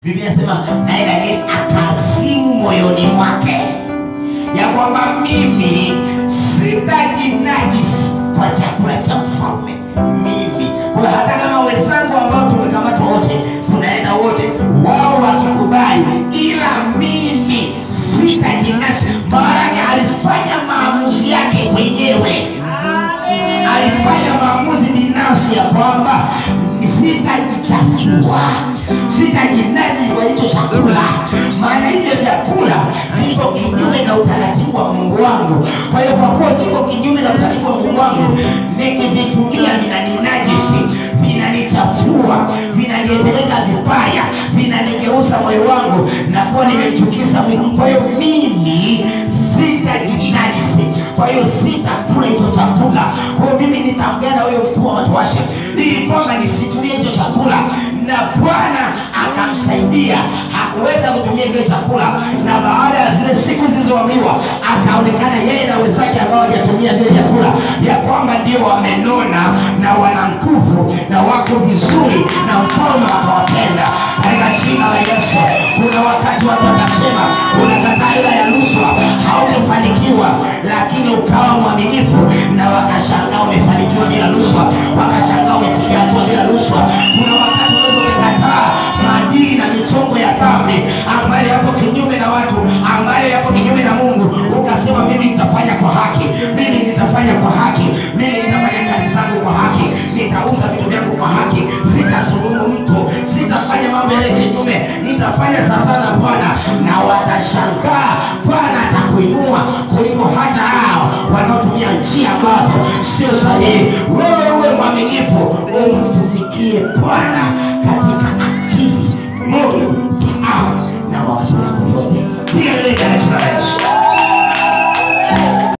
Biblia inasema naye Danieli akazimu moyoni mwake ya kwamba mimi sitajinajisi kwa chakula cha mfalme. Mimi kwa hata kama wenzangu ambao tumekamatwa wote tunaenda wote, wao wakikubali, ila mimi sitajinajisi. Maana alifanya maamuzi yake mwenyewe, alifanya maamuzi binafsi ya kwamba sitajichafua, sitajinajisi kwa hicho chakula, maana ile vyakula viko kinyume na utaratibu wa Mungu wangu. Kwa hiyo kwa kuwa viko kinyume na utaratibu wa Mungu wangu, nikivitumia vinaninajisi, vinanichafua, vinanipeleka vibaya, vinanigeuza moyo wangu na kuwa nimemchukiza Mungu. Kwa hiyo mimi sitajinajisi, kwa hiyo sitakula hicho chakula. Kwa hiyo mimi nitaongea na huyo mkuu wa matowashi ili kwamba nisitumie hicho chakula. Na Bwana akamsaidia, hakuweza kutumia kile chakula. Na baada ya zile siku zilizoamriwa, akaonekana yeye na wenzake ambao hawajatumia vile vyakula ya kwamba ndio wamenona na wana nguvu na wako vizuri, na mfalme akawapenda. Katika jina la Yesu, kuna wakati watu watasema unakataa hela ya rushwa, hautafanikiwa, lakini ukawa mwaminifu na wakashangaa umefanikiwa bila rushwa, wakashangaa umepiga hatua bila rushwa. Kuna wakati unaweza maadili na michongo ya dhambi ambayo yapo kinyume na watu, ambayo yapo kinyume na Mungu, ukasema mimi nitafanya kwa haki, mimi nitafanya kwa haki, mimi nitafanya kazi zangu kwa haki, nitauza vitu vyangu kwa haki, sitadhulumu mtu, sitafanya mambo yale kinyume, nitafanya sasa na Bwana. Na watashangaa, Bwana atakuinua kuliko hata hao wanaotumia njia ambazo sio sahihi. Wewe uwe mwaminifu, umtumikie Bwana katika akili, moyo, na mawazo yako yote. Piga kelele.